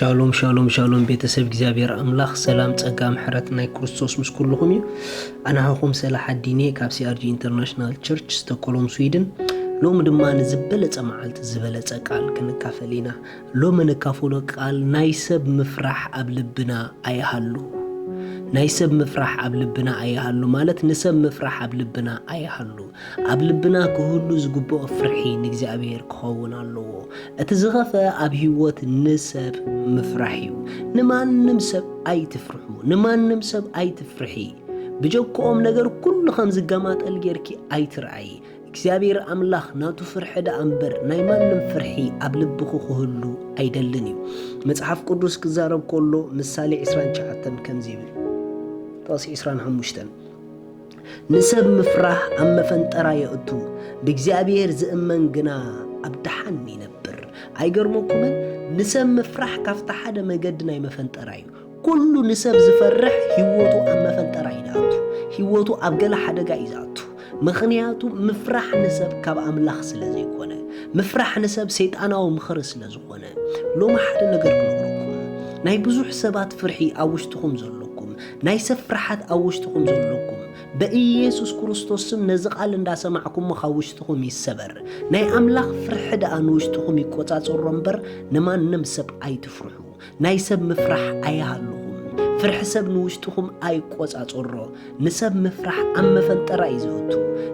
ሻሎም ሻሎም ሻሎም፣ ቤተሰብ እግዚኣብሔር ኣምላኽ ሰላም፣ ጸጋ፣ ምሕረት ናይ ክርስቶስ ምስ ኩልኹም እዩ። ኣናሃኹም ሰላሓዲን እየ ካብ ሲኣርጂ ኢንተርናሽናል ቸርች ስቶኮሎም ስዊድን። ሎሚ ድማ ንዝበለጸ መዓልቲ ዝበለጸ ቃል ክንካፈል ኢና። ሎሚ ንካፈሎ ቃል ናይ ሰብ ምፍራሕ ኣብ ልብና ኣይሃሉ። ናይ ሰብ ምፍራሕ ኣብ ልብና ኣይሃሉ ማለት ንሰብ ምፍራሕ ኣብ ልብና ኣይሃሉ። ኣብ ልብና ክህሉ ዝግብኦ ፍርሒ ንእግዚኣብሔር ክኸውን ኣለዎ። እቲ ዝኸፍአ ኣብ ህይወት ንሰብ ምፍራሕ እዩ። ንማንም ሰብ ኣይትፍርሑ፣ ንማንም ሰብ ኣይትፍርሒ። ብጀክኦም ነገር ኩሉ ከም ዝገማጠል ጌርኪ ኣይትርኣዪ። እግዚኣብሔር ኣምላኽ ናቱ ፍርሒ ደኣ እምበር ናይ ማንም ፍርሒ ኣብ ልብኹ ክህሉ ኣይደልን እዩ። መጽሓፍ ቅዱስ ክዛረብ ከሎ ምሳሌ ዕስራን ትሽዓተን ከምዚ ይብል። ጥቕሲ ዕስራን ሓሙሽተን፣ ንሰብ ምፍራሕ ኣብ መፈንጠራ የእቱ፣ ብእግዚኣብሔር ዝእመን ግና ኣብ ደሓን ይነብር። ኣይገርመኩምን? ንሰብ ምፍራሕ ካብቲ ሓደ መገዲ ናይ መፈንጠራ እዩ። ኩሉ ንሰብ ዝፈርሕ ህይወቱ ኣብ መፈንጠራ እዩ ዝኣቱ። ህይወቱ ኣብ ገለ ሓደጋ እዩ ዝኣቱ። ምኽንያቱ ምፍራሕ ንሰብ ካብ ኣምላኽ ስለ ዘይኮነ፣ ምፍራሕ ንሰብ ሰይጣናዊ ምኽሪ ስለ ዝኾነ። ሎሚ ሓደ ነገር ክነግረኩም። ናይ ብዙሕ ሰባት ፍርሒ ኣብ ውሽጥኹም ዘለኩም፣ ናይ ሰብ ፍርሓት ኣብ ውሽጥኹም ዘለኩም፣ በኢየሱስ ክርስቶስ ስም ነዚ ቃል እንዳሰማዕኩሞ ካብ ውሽጥኹም ይሰበር። ናይ ኣምላኽ ፍርሒ ደኣ ንውሽጥኹም ይቆጻጸሮ እምበር ንማንም ሰብ ኣይትፍርሑ። ናይ ሰብ ምፍራሕ ኣይሃልኹም። ፍርሒ ሰብ ንውሽጥኹም ኣይቆጻጸሮ። ንሰብ ምፍራሕ ኣብ መፈንጠራ እዩ ዘእቱ።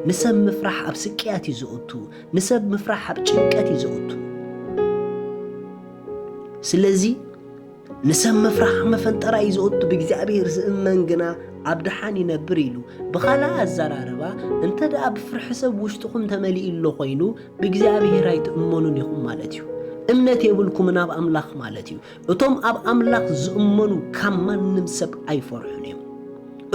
ንሰብ ምፍራሕ ኣብ ስቅያት እዩ ዘእቱ። ንሰብ ምፍራሕ ኣብ ጭንቀት እዩ ዘእቱ። ስለዚ ንሰብ ምፍራሕ ኣብ መፈንጠራ እዩ ዘእቱ፣ ብእግዚኣብሔር ዝእመን ግና ኣብ ደሓን ይነብር ኢሉ። ብኻልእ ኣዘራርባ፣ እንተ ደኣ ብፍርሒ ሰብ ውሽጥኹም ተመሊኡ ኣሎ ኮይኑ፣ ብእግዚኣብሔር ኣይትእመኑን ኢኹም ማለት እዩ። እምነት የብልኩምን ኣብ ኣምላኽ ማለት እዩ። እቶም ኣብ ኣምላኽ ዝእመኑ ካብ ማንም ሰብ ኣይፈርሑን እዮም።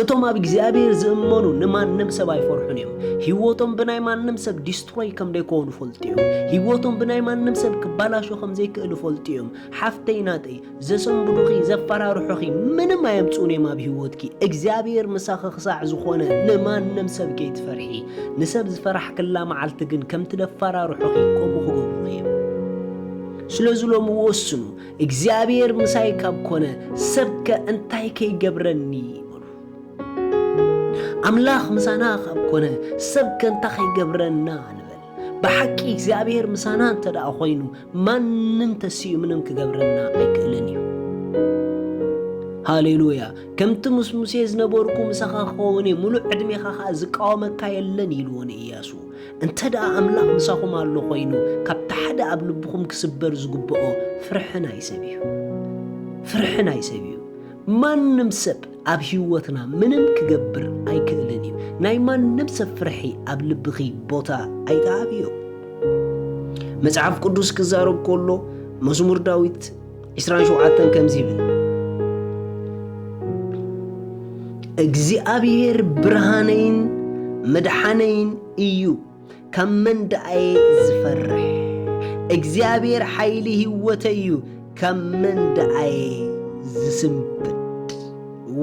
እቶም ኣብ እግዚኣብሔር ዝእመኑ ንማንም ሰብ ኣይፈርሑን እዮም። ህይወቶም ብናይ ማንም ሰብ ዲስትሮይ ከም ዘይኮኑ ፈልጡ እዮም። ህይወቶም ብናይ ማንም ሰብ ክባላሾ ከም ዘይክእል ፈልጡ እዮም። ሓፍተይ ናተይ፣ ዘሰንብዱኺ፣ ዘፈራርሑኺ ምንም ኣየምጽኡን እዮም ኣብ ህይወትኪ። እግዚኣብሔር ምሳኺ ክሳዕ ዝኾነ ንማንም ሰብ ከይትፈርሒ። ንሰብ ዝፈራሕክላ መዓልቲ ግን ከምቲ ደፈራርሑኺ ከምኡ ክገብሩኺ እዮም። ስለዚ ሎሚ ወስኑ፣ እግዚኣብሔር ምሳይ ካብ ኮነ፣ ሰብከ እንታይ ከይገብረኒ? በሉ። ኣምላኽ ምሳና ካብ ኮነ፣ ሰብከ እንታይ ከይገብረና? ንበል። ብሓቂ እግዚኣብሔር ምሳና እንተ ደኣ ኮይኑ፣ ማንም ተሲኡ ምንም ክገብረና ኣይክእልን እዩ። ሃሌሉያ። ከምቲ ምስ ሙሴ ዝነበርኩ ምሳኻ ክኸውን እየ፣ ምሉእ ዕድሜኻ ኸኣ ዝቃወመካ የለን ኢልዎ ንኢያሱ። እንተ ደኣ ኣምላኽ ምሳኹም ኣሎ ኮይኑ፣ ካብቲ ሓደ ኣብ ልብኹም ክስበር ዝግብኦ ፍርሒ ናይ ሰብ እዩ። ፍርሒ ናይ ሰብ እዩ። ማንም ሰብ ኣብ ህይወትና ምንም ክገብር ኣይክእልን እዩ። ናይ ማንም ሰብ ፍርሒ ኣብ ልብኺ ቦታ ኣይትሃብዮ። መጽሓፍ ቅዱስ ክዛረብ ከሎ፣ መዝሙር ዳዊት ዕስራን ሸውዓተን ከምዚ ይብል፣ እግዚኣብሔር ብርሃነይን መድሓነይን እዩ፣ ካብ መን ደኣየ ዝፈርሕ? እግዚኣብሔር ሓይሊ ህይወተይ እዩ፣ ካብ መን ደኣየ ዝስንብድ?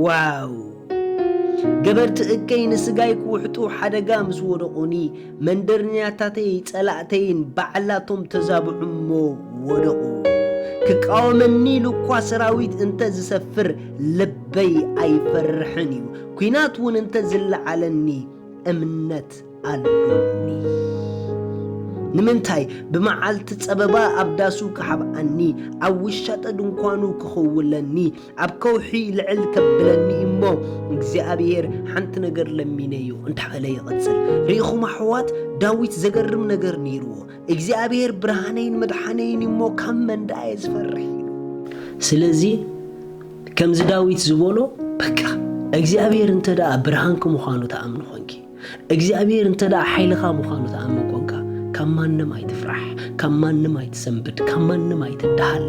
ዋው! ገበርቲ እከይ ንስጋይ ክውሕጡ ሓደጋ ምስ ወደቑኒ፣ መንደርኛታተይ ጸላእተይን ባዕላቶም ተዛብዑ እሞ ወደቑ። ክቃወመኒ ኢሉ እኳ ሰራዊት እንተ ዝሰፍር፣ ልበይ ኣይፈርሕን እዩ። ኲናት እውን እንተ ዝለዓለኒ፣ እምነት ኣሎኒ። ንምንታይ? ብመዓልቲ ጸበባ ኣብ ዳሱ ክሓብኣኒ፣ ኣብ ውሻጠ ድንኳኑ ክኽውለኒ፣ ኣብ ከውሒ ልዕል ከብለኒ እሞ፣ እግዚኣብሔር ሓንቲ ነገር ለሚነዮ እንዳበለ ይቕጽል። ርኢኹም ኣሕዋት፣ ዳዊት ዘገርም ነገር ነይርዎ። እግዚኣብሔር ብርሃነይን መድሓነይን እሞ ካብ መን ደኣ እየ ዝፈርሕ? ኢሉ። ስለዚ ከምዚ ዳዊት ዝበሎ፣ በቃ እግዚኣብሔር እንተ ደኣ ብርሃንኪ ምዃኑ ተኣምኒ ኾንኪ፣ እግዚኣብሔር እንተ ደኣ ሓይልኻ ምዃኑ ተኣምን ኮንካ፣ ካብ ማንም ኣይትፍራሕ፣ ካብ ማንም ኣይትሰንብድ፣ ካብ ማንም ኣይትደሃል።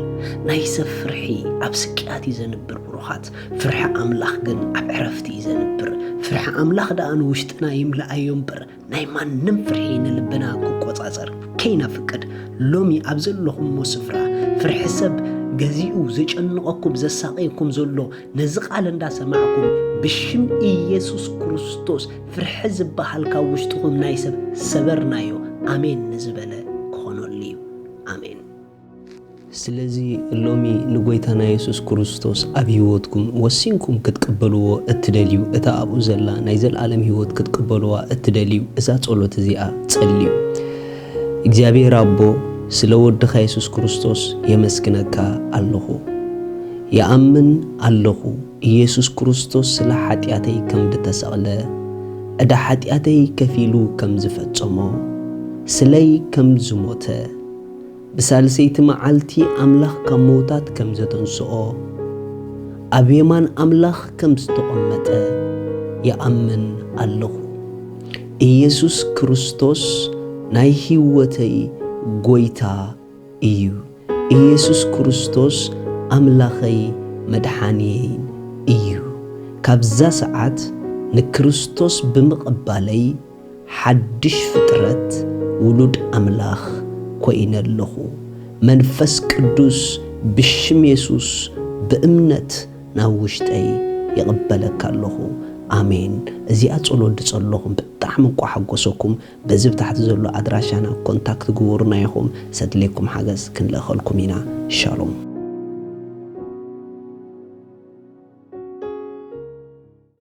ናይ ሰብ ፍርሒ ኣብ ስቅያት እዩ ዘንብር ብሩኻት፣ ፍርሒ ኣምላኽ ግን ኣብ ዕረፍቲ እዩ ዘንብር። ፍርሒ ኣምላኽ ደኣ ንውሽጥና ይምልኣዮ እምበር፣ ናይ ማንም ፍርሒ ንልብና ክቆጻጸር ከይነፍቅድ፣ ሎሚ ኣብ ዘለኹሞ ስፍራ ፍርሒ ሰብ ገዚኡ ዘጨንቐኩም ዘሳቕየኩም ዘሎ ነዚ ቃል እንዳሰማዕኩም ብሽም ኢየሱስ ክርስቶስ ፍርሒ ዝበሃል ካብ ውሽጥኹም ናይ ሰብ ሰበርናዮ። ኣሜን ንዝበለ ክኾነሉ እዩ። ኣሜን። ስለዚ ሎሚ ንጎይታና የሱስ ክርስቶስ ኣብ ህይወትኩም ወሲንኩም ክትቅበልዎ እትደልዩ፣ እታ ኣብኡ ዘላ ናይ ዘለኣለም ህይወት ክትቅበልዋ እትደልዩ፣ እዛ ጸሎት እዚኣ ጸልዩ። እግዚኣብሔር ኣቦ፣ ስለ ወድኻ የሱስ ክርስቶስ የመስግነካ ኣለኹ። ይኣምን ኣለኹ፣ ኢየሱስ ክርስቶስ ስለ ሓጢኣተይ ከም ዝተሰቕለ፣ ዕዳ ሓጢኣተይ ከፊሉ ከም ዝፈጸሞ፣ ስለይ ከም ዝሞተ፣ ብሳልሰይቲ መዓልቲ ኣምላኽ ካብ ምዉታት ከም ዘተንስኦ፣ ኣብ የማን ኣምላኽ ከም ዝተቐመጠ ይኣምን ኣለኹ። ኢየሱስ ክርስቶስ ናይ ህይወተይ ጎይታ እዩ። ኢየሱስ ክርስቶስ ኣምላኸይ መድሓንየይን እዩ። ካብዛ ሰዓት ንክርስቶስ ብምቕባለይ ሓድሽ ፍጥረት ውሉድ ኣምላኽ ኮይነ ኣለኹ። መንፈስ ቅዱስ ብሽም የሱስ ብእምነት ናብ ውሽጠይ ይቕበለካ ኣለኹ። ኣሜን። እዚኣ ጸሎት ዝጸለኹም ብጣዕሚ እንቋ ሓጎሰኩም። በዚ ብታሕቲ ዘሎ ኣድራሻና ኮንታክት ግበሩና ኢኹም። ሰድሌኩም ሓገዝ ክንልእኸልኩም ኢና። ሻሎም።